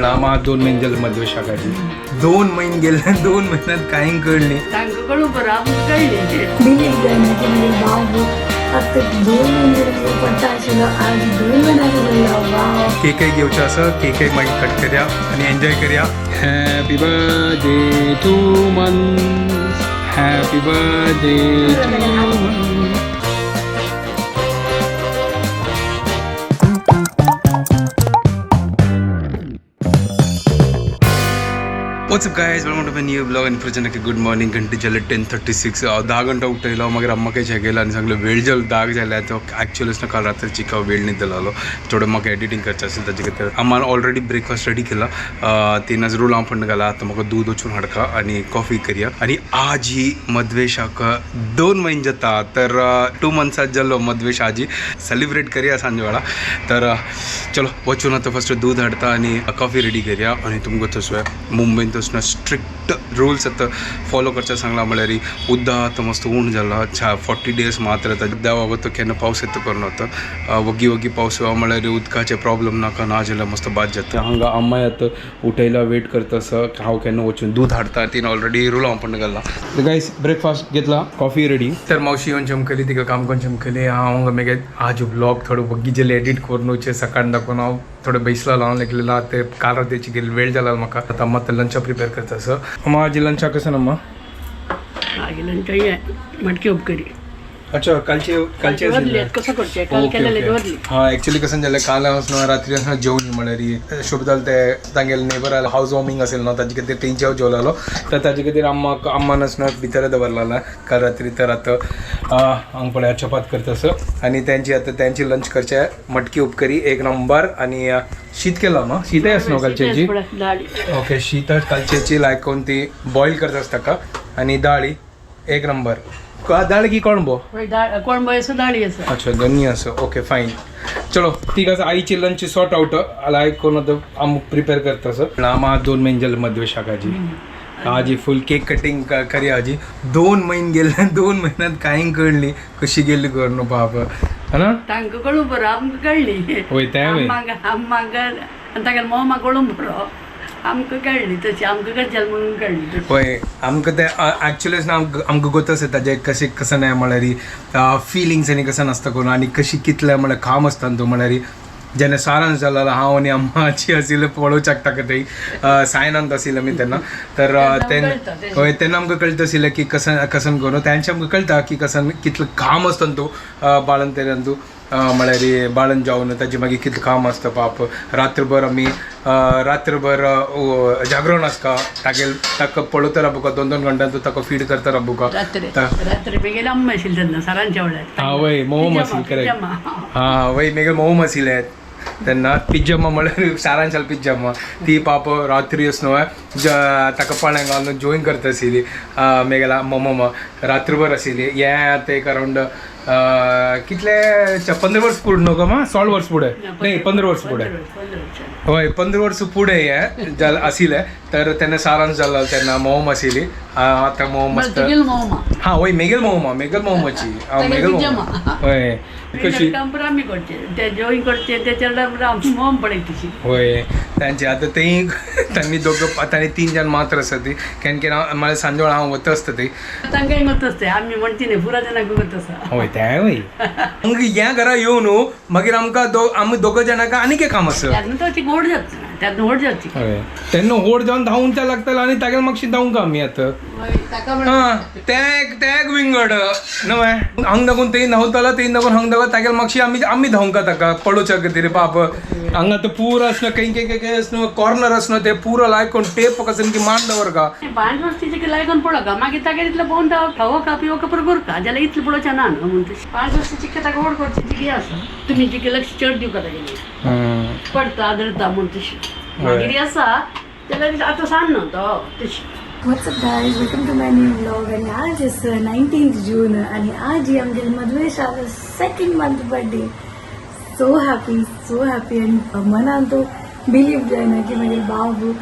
आम्हा 2 महिने झाले मधवे शाखाची 2 महिने गेले, 2 महिन्यात काही कळली तांकां कळूं बरो आमकां कळ्ळी बिलीव जायना की म्हणजे बाबू फक्त 2 महिने पडटा आशिल्लो आज 2 महिन्याचो जाल्लो. वाव. केकय घेवचो आसा, केकय मागीर कट करया आनी एन्जॉय करया. Happy birthday to Man, happy birthday to Man. What's up guys, welcome to my new blog आणि प्रचंड गुड मॉर्निंग. घंटे झाले 10:36. 10 घंटा उठयलो, मागीर अम्माकय शेकयलो आनी सांगलो वेळ जालो, दाग जाल्या. तो ॲक्च्युअलीच ना काल रात्री चिका वेळ न्हिदलो, थोडं म्हाका एडिटींग करचें आसलें ताजे खातीर. अम्मान ऑलरेडी ब्रेकफास्ट रेडी केला, तिनच रोल हांव फंड घाला. आतां म्हाका दूद वचून हाडका आनी कॉफी करया. आनी आज ही मदवे शाखा 2 महिने जाता, तर 2 मंथ्स जालो मदवे आजी सेलिब्रेट करया सांजे वेळा. तर चलो वचून आतां फस्ट दूद हाडता आनी कॉफी रेडी करया. आनी तुमकां तसो मुंबयन तसो स्ट्रिक्ट रूल्स आतां फॉलो करचें सांगलां, म्हळ्यार उद्दा आतां मस्त ऊण जाला, 40 डेज मात्र येता. देवा वता केन्ना पावस येता करून वता, वगी वगी पावस येवप म्हळ्यार उदकाचे प्रॉब्लम नाका ना जाल्यार मस्त बाद जाता. हांगा अम्माय आतां उठयला, वेट करता आसा हांव केन्ना वचून दूद हाडता. तिने ऑलरेडी रुलां पण घालला. गायस ब्रेकफास्ट घेतला, कॉफी रेडी. तर मावशी येवन चमकली, तिका काम करून चमकली. हांव मागीर आज ब्लॉग थोडो वग्गी जेले एडिट करून वचें सकाळ दाखोवन हांव थोडो बेसलो हांव लेगलेला. ते काल रातीची गेली वेळ जाला म्हाका. आतां अम्मा आतां लंचा प्रिपेर करता आसा. अम्मा आज लंचा कसं ना अम्मा? मागीर लंच मटकी उपकरी. अच्छा, कालचे कालचे वरले कसं करचें काल केलेले दवरली. हा ॲक्च्युली कसं जालें, काल हांव रात्री आसतना जेवण म्हळ्यार शोभताल ते तांगेले नेबर हावस वॉर्मिंग असेल न्हू, ताजे खातीर तेंच्याव जेवलेलो. तर ताजे खातीर अम्माक अम्मान आसना भितर दवरलेला काल रात्री. तर आतां हांग पळय चपात करता आसा आनी तेंची आतां तेंची लंच करचे मटकी उपकरी एक नंबर. आनी शीत केला न्हू, शीतय आसा न्हू कालचेची? ओके, शीत कालचेची लायक करून ती बॉयल करता आसता का. आनी दाळी एक नंबर. दाळ की कोणबो? कोणबो आसा, दाळी आसा. अच्छा, दोन्ही असं. ओके फाईन, चलो ठीक आसा. आईची लंच सॉर्ट आउट लायक करून आतां आम प्रिपेर करता सर. आमा 2 महिने जाले मधवे शाखाची आजी फुल केक कटिंग करया. आजी 2 महिने गेले, 2 महिन्यात काही कळली कशी गेली करून बाप है ना. तांकां कळूं बरो आमकां कळ्ळी. वय तें वय. अम्माक आनी तागेले मोमा कळूं बरो आमकां कळ्ळी तशी, आमकां करचें म्हणून कळ्ळी तशी. वय आमकां तें ॲक्च्युअलीच ना आमकां गोत आसा ताजें कशें कसं नाही म्हळ्यार फिलिंग्स आनी कसं नासता करून आनी कशी कितलें म्हळ्यार काम आसता न्हू. म्हळ्यार जेन्ना सारांश जालो हांव आनी अम्माची आशिल्ले पळोवच्याक ताका थंय सायनांत आशिल्ले आमी तेन्ना. तर तेन्ना हय तेन्ना आमकां कळटा आशिल्लें की कसं कसं करून तेंचे आमकां कळटा की कसं कितलें काम आसता न्हू तो बाळंत तू म्हळ्यार बाळंत जावन ताजे मागीर कितलें काम आसता पाप. रात्रभर आमी रात्रभर जागरण आसता तागेल, ताका पळयता राबुका 2-2 घंट्यान तूं ताका फीड करता राबुका. रात्री मेगेली अम्मा आशिल्ली तेन्ना सरांच्या वेळार. हा वय मोहम आशिल्ली करेक्ट. हा वय मेगेल मोहम आशिल्ले तेन्ना पिज्जम्मा म्हळ्यार सारांशाल पिज्जम्मा ती पाप रात्री न्हू ताका पाण्याक घालून जॉईन करता आशिल्ली मेगेला मम्मा रात्रभर आशिल्ली. हें आतां एक अरावंड कितले 15 वर्स फुडें न्हू गो मा, 16 वर्स फुडें न्ही, 15 वर्स फुडें. हय 15 वर्स फुडें हें जालें आशिल्लें. तर तेन्ना सारांश जालो तेन्ना मोम आशिल्ली. आतां मोम मस्त. हा वय मेगेल मोमा, मेगेल मोमाची मेगेल मोमा हय कशी आमी करचें ते जॉईन करचें ते चेडा मोम पळयता तशी. वय तांचे आतां तेय तांणी दोग तांणी 3 जाण मात्र आसा ती केन्ना केन्ना म्हळ्यार सांजे वेळार हांव वता आसता ती तांकांय गत आसता आमी म्हणची न्ही पुरा जाणांक गत आसा. हय तें वय ह्या घरा येवन न्हू मागीर आमकां आमी दोग जाणांक आनीक एक काम आसा. त्यातून ती गोड जाता, त्यातून व्हड जावची. हय तेन्ना व्हड जावन धांवच्या लागतालो आनी तागेले मागशी धांवंक आमी आतां तें एक विंगड न्हय हांग दाखोवन थंय धांवतालो, थंय दाखोवन हांग दाखोवन तागेले मागशी आमी आमी धांवका ताका पळोवच्या खातीर पाप. हांगा आतां पुरो आसना खंय खंय खंय आसना कॉर्नर आसना ते पुरो लायक टेप कसन की मान दवरका. 5 वर्स तिचे लायकून पळोवका मागीर तागेर इतलें पळोवन खावोका पिवोका परत करका जाल्यार इतलें पळोवचें ना न्हू. म्हूण 5 वर्स चिके ताका व्हड करची तिगे आसा तुमी जिके लक्ष चड दिवका तागेली पडटा धरता म्हूण तशी मागीर आसा जाल्यार आतां सान न्हू तो तशी. What's up guys, welcome to my new vlog. आणि आज is 19th जून आणि आज ही आमगे मधवे शाखा 2nd month birthday. So happy, so happy. आणि मनान तो बिलीव जायना की म्हजे बाबू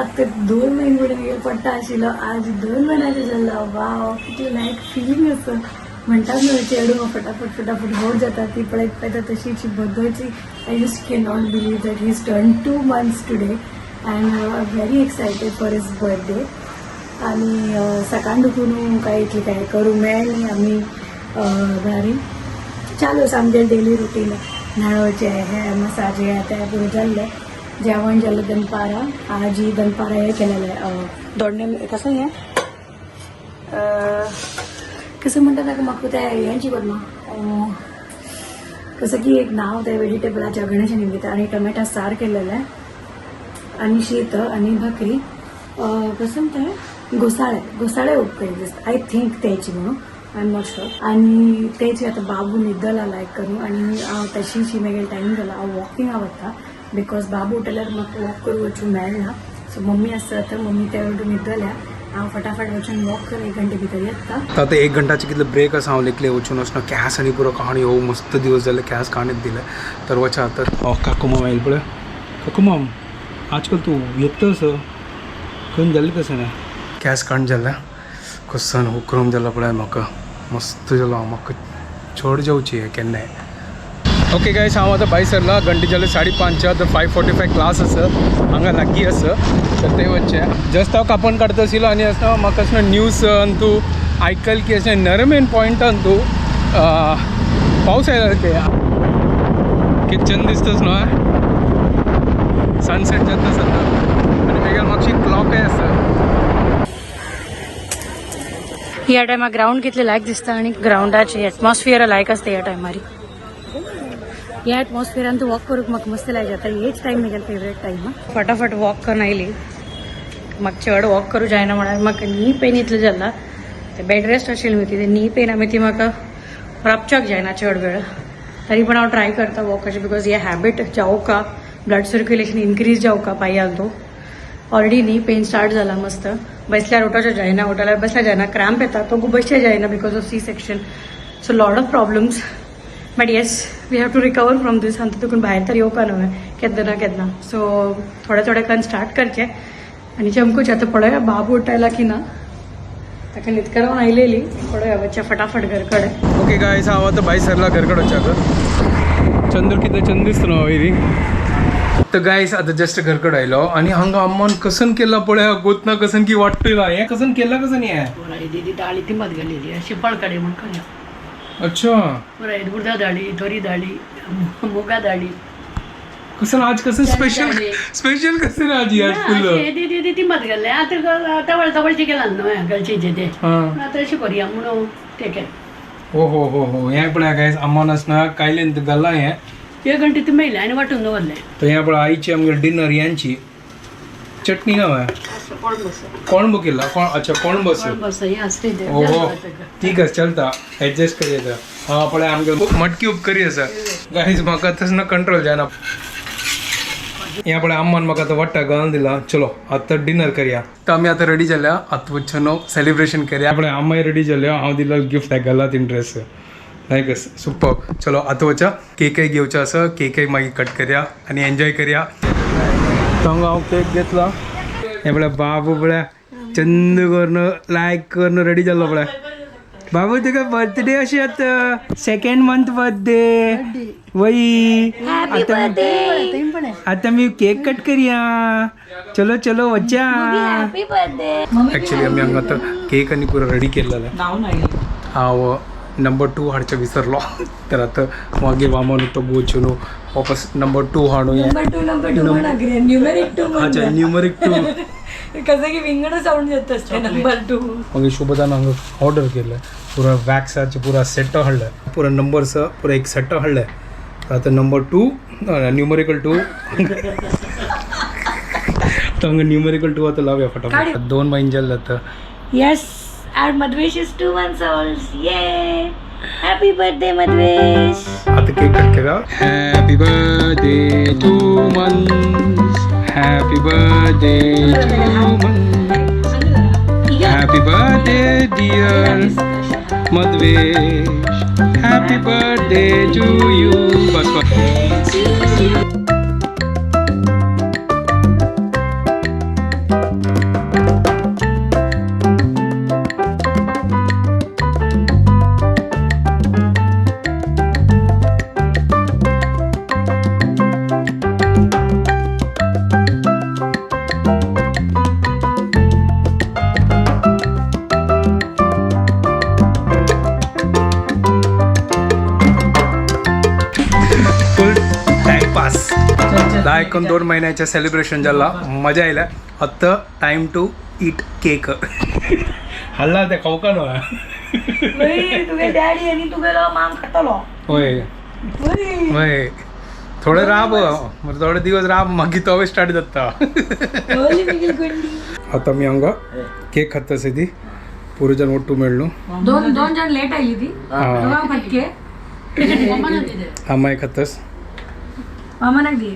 आतां 2 महिने फुडें मेगेल पडटा आशिल्लो आज 2 महिन्याचो जाल्लो. वाव कितलें लायक फिलींग आसा म्हणटात न्हू चेडूं फटाफट फटाफट व्हड जाता ती पळयत पळयता तशीची बद्दलची. I just can not believe that he is turn 2 months today. And I am very excited for his birthday. आणि सकाळ दुखून काय इतलें काय करूं मेळ्ळें न्ही आमी भारी चालू आमचें डेली रुटीन न्हाणोवचें हें मसाज हें तें पुरो जाल्लें. जेवण जालें दनपारां. आजी दनपारां हें केलेलें दोडणे कसं हें कसं म्हणटा ताका म्हाका तें हें चिकत ना कसं की एक नाव ते वेजिटेबलाच्या गणेश निमित्त आणि टमॅटो सार केलेलं आणि शीत आणि भाकरी कसं म्हणटा घोसाळे घोसाळे उपकरी दिसता I think त्याची म्हणून I am not sure. आणि तेची आतां बाबू न्हिदला लायक करून आणि हांव तशीशी मागीर टायम जाला हांव वॉकिंगा वता because बाबू उठल्यार म्हाका वॉक करूं वचूंक मेळना. सो मम्मी आसता तर मम्मी त्या वेळार न्हिदल्या हांव फटाफट वचून वॉक करून एक घंटे भितर येता. तर आता एक घंटाचे कितले ब्रेक आसा हांव लेखले वचून वचना कॅस आनी पुरो कहाणी हो मस्त दिवस जाले कॅस कहाणीत दिले तर वचा आतां. काकू माम आयल पळय. काकू माम आजकाल तूं येतस खंय जालें कसं ना कॅस काण जालें कसन हुक्रम जाला पळय म्हाका मस्त जालो हांव म्हाका चड जेवची हें केन्नाय. ओके गायस हांव आतां भायर सरला. घंटे जाले 5:30 तर 5:45 क्लास आसा हांगा लागीं आसा तर ते वचचें. जस्ट हांव कापण काडता आशिल्लो आनी आसतना म्हाका आसतना न्यूज तूं आयकल की अशें नरमेन पॉयंटान तूं पावस आयला ते किचन दिसतच न्हू सनसेट जाता सद्दां आनी मागीर मातशी क्लॉकय आसा. ह्या टायमार ग्रावंड कितलें लायक दिसता आणि ग्रावंडाची एटमॉस्फियर लायक आसता ह्या टायमार. ह्या एटमॉस्फियरान तूं वॉक करूंक म्हाका मस्त लायक जाता. हेच टायम म्हगेलो फेवरेट टायम. फटाफट वॉक करून आयली. म्हाका चड वॉक करूं जायना म्हळ्यार म्हाका नी पेन इतलें जाला ते बेड रेस्ट आशिल्ली न्हू ती नी पेन आमी ती म्हाका राबच्याक जायना चड वेळ. तरी पण हांव ट्राय करता वॉकाचे because हे हॅबिट जावका ब्लड सर्क्युलेशन इन्क्रीज जावका पांयान तो ऑलरेडी नी पेन स्टार्ट जाला मस्त. बसल्यार उठोवचें जायना उठल्यार बसल्यार जायना क्रॅम्प येता तो बसचें जायना because of C section. So lot of problems but yes we have to recover from this. आनी तितून भायर तर येवपा न्हय केन्ना ना केन्ना. सो थोडे थोडे करून स्टार्ट करचें आनी चमकूचें. आतां पळोवया बाबू उठायला की ना ताका न्हीद करून आयलेली पळोवया वचचें फटाफट घर कडेन. ओके गायस हांव आतां भायर सरला घर कडेन वच्याक. चंद्र कितें चंद्र दिसता न्हू वयरी. तर गायस आतां जस्ट घर कडेन आयलो आनी हांगा अम्मान कसन केला पळय गोतना कसन की वाडटला हें कसन केला कसन हें. येदी दाळी तिंबत घालेली अशी पळकडे म्हण करूया. अच्छा पुराय उडदा दाळी तोरी दाळी मुगा दाळी कसन आज कसन स्पेशल स्पेशल कसन आज आज फुल. येदी येदी तिंबत घातले आतां तवळ तवळचे केला न्हय गलचेचे ते आतां अशें करुया म्हणून ते केलें. हो हो हो हो हें पळय गायस अम्मान आसना कायलेन घाला हें एक घंटे ती मेले आनी वांटून दवरलें. तर हें पळय आईची आमगेर डिनर यांची चटणी ना कोळंब आसा. कोळंबो केला कोण अच्छा कोळंबो आसा. कोळंब आसा हें आसता तें. ओहो ठीक आसा चलता एडजस्ट करी. हा पळय आमगे मटकी उपकरी आसा. गायज म्हाका तसं ना कंट्रोल जायना. ह्या पळय अम्मान म्हाका आतां वाट्टा घालून दिला. चलो आतां डिनर करया. तर आमी आतां रेडी जाल्या आतां वचून सेलिब्रेशन करया. पळय अम्माय रेडी जाल्या. हांव दिलो गिफ्ट घाला तीन ड्रेस लायक सुपर. चलो आतां वचा केकय घेवचो आसा. केकय मागीर कट करया आनी एन्जॉय करया. तो हांगा हांव केक घेतला. हे पळय बाबू पळय चंद करून लायक करून रेडी जाल्लो पळय. बाबू तुका बर्थडे अशी आतां सेकंड मंथ बर्थडे वई. आता मी केक कट करूया. चलो चलो वचा. ॲक्च्युली आमी हांगा आतां केक आनी पुरो रेडी केलेलो. हांव नंबर 2 हाडचें विसरलो तर आतां मागीर वामन तो वचून वापस नंबर 2 हाडूं. नंबर 2 नंबर 2 म्हणा न्यूमेरिक 2. अच्छा न्यूमरिक 2 कसं की विंगड साऊंड येत असते नंबर 2. मागीर शुभदान हांगा ऑर्डर केलें पुरा वॅक्साचें पुरा सेट हाडलें पुरा नंबर्स पुरा एक सेट हाडलें. आतां नंबर 2 न्यूमरिकल 2 तर हांगा न्यूमरिकल 2 आतां लावया फटाफट. 2 महिने जाले आतां. Yes our Madhvesh is 2 months old. ये हॅपी बर्थडे मधवेश. आता केक कट करा. Happy birthday to months happy birthday to months happy birthday dear Madhvesh happy birthday to you. बस बस. लायक 2 महिन्याचे सेलिब्रेशन जाला, मजा आयल्या. आता टाइम टू ईट केक. हल्ला ते खावका न्हय. तुगे डॅडी आनी तुगेलो माम खातलो. होय होय, थोडे राब, थोडे दिवस राब, मागीर तो स्टार्ट जाता. आता मी हांगा केक खाता ती पुरुजन ಒಟ್ಟು मेळ्ळू. दोन दोन जण लेट आयली ती दोगांक फटके. अम्माय खातस. मामानाक दी.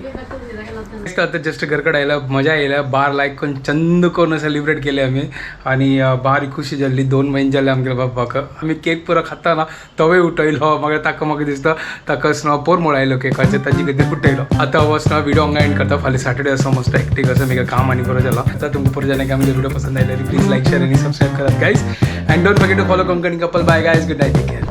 आता जस्ट घरकडे आयला, मजा येयल्या. बार लायक कोण चंद कोण सेलिब्रेट केले आम्ही आणि बारी खुशी जाल्ली. 2 महिने जाले आमगे बाबाक. आमी केक पुरो खाता तोवूय उठयलो. मागीर ताका म्हाका दिसता ताका स्नो पोरमोळ आयलो केकाचे, ताजे खातीर उठयलो. आतां वचना व्हिडिओ हांगा एंड करता. फाल्यां सॅटर्डे आसा, मस्त हेक्टीक आसा, मागीर काम आनी बरो जाला. आतां तुमकां बरो जालें की आमगे व्हिडिओ पसंद आयले, प्लीज लायक, शेअर आनी सबस्क्रायब करात guys, and don't forget to follow Konkani couple. Bye guys, good night, take care.